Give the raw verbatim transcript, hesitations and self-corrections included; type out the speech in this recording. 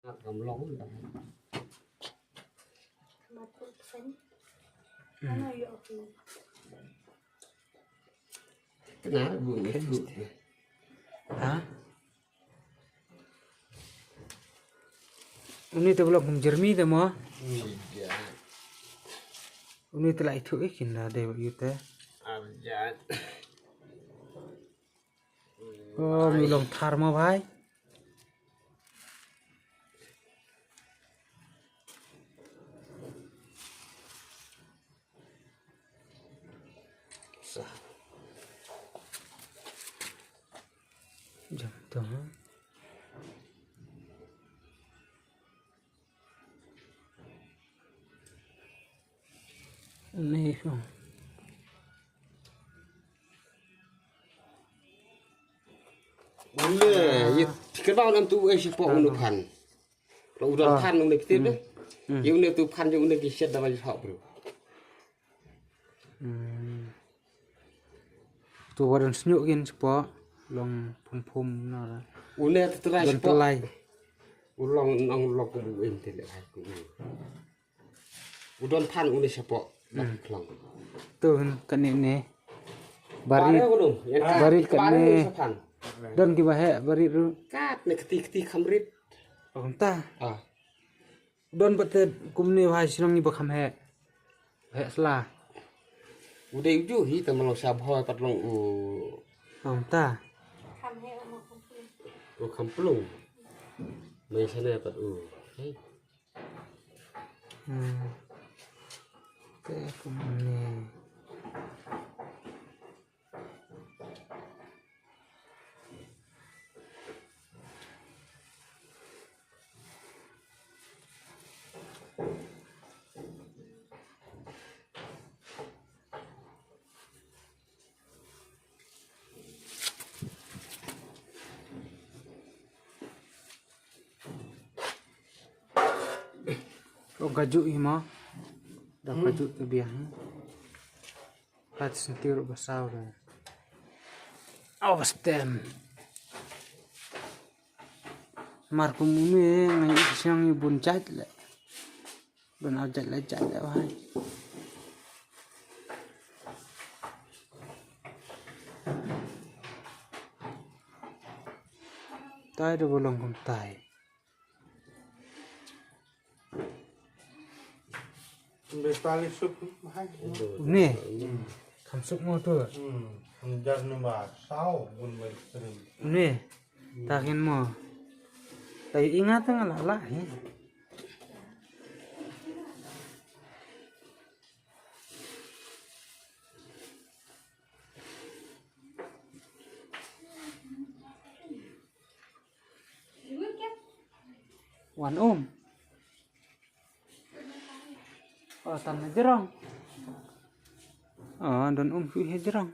Kam long. Mat pun pun. Hmm. Ano yo aku. Kena bu ni bu. Ha? Uni te blok kum jermi te mo. Iya. Uni te lai thu ikin da de yu te. Arjan. Oh, mi long thar mo bhai. Sa. Jam to, ha? Ni, ha. Une, ye, kena nam tu eh si pok unu phan. Lo u don phan une kitin deh. Hmm. Ye une tu phan ye une ki shet da ma ye hok bro. Hmm. Tu wa don snyuk gin sepo long phum phum na la. Une tu try sepo. Don telai. U long nong long ku bu in te le ai ku. U don phan une sepo. Hmm. Dak klong. Tu kan ni ni. Barit. Barit kan ni. Don ki bahe barit ru. Kat ne keti keti khamrit. Oh, ta. Ah. Don pat te kumne bha shnong ni ba kham he. He sla. U dei u ju hi ta ma long sha bhoi pat long u. Ong ta. U kham plung. Mai sha ne pat u. Hei. Hmm. Te kumne. Ko gaju ima. Da gaju tu biang. Pat sentir ba saw da. Awas tem. Mar kum une ngai siang ni bun jait le. Bun au jait le jait le wahai. Tai da bolong kum tai. Be tali suk hai. Une. Kham suk mo tu. Hmm. Kham jar ni ba saw bun ba krim. Une. Ta kin mo. Ta ingat nga la la hi. Wan um. Oh, tan na jrong. Oh, don um shu he jrong.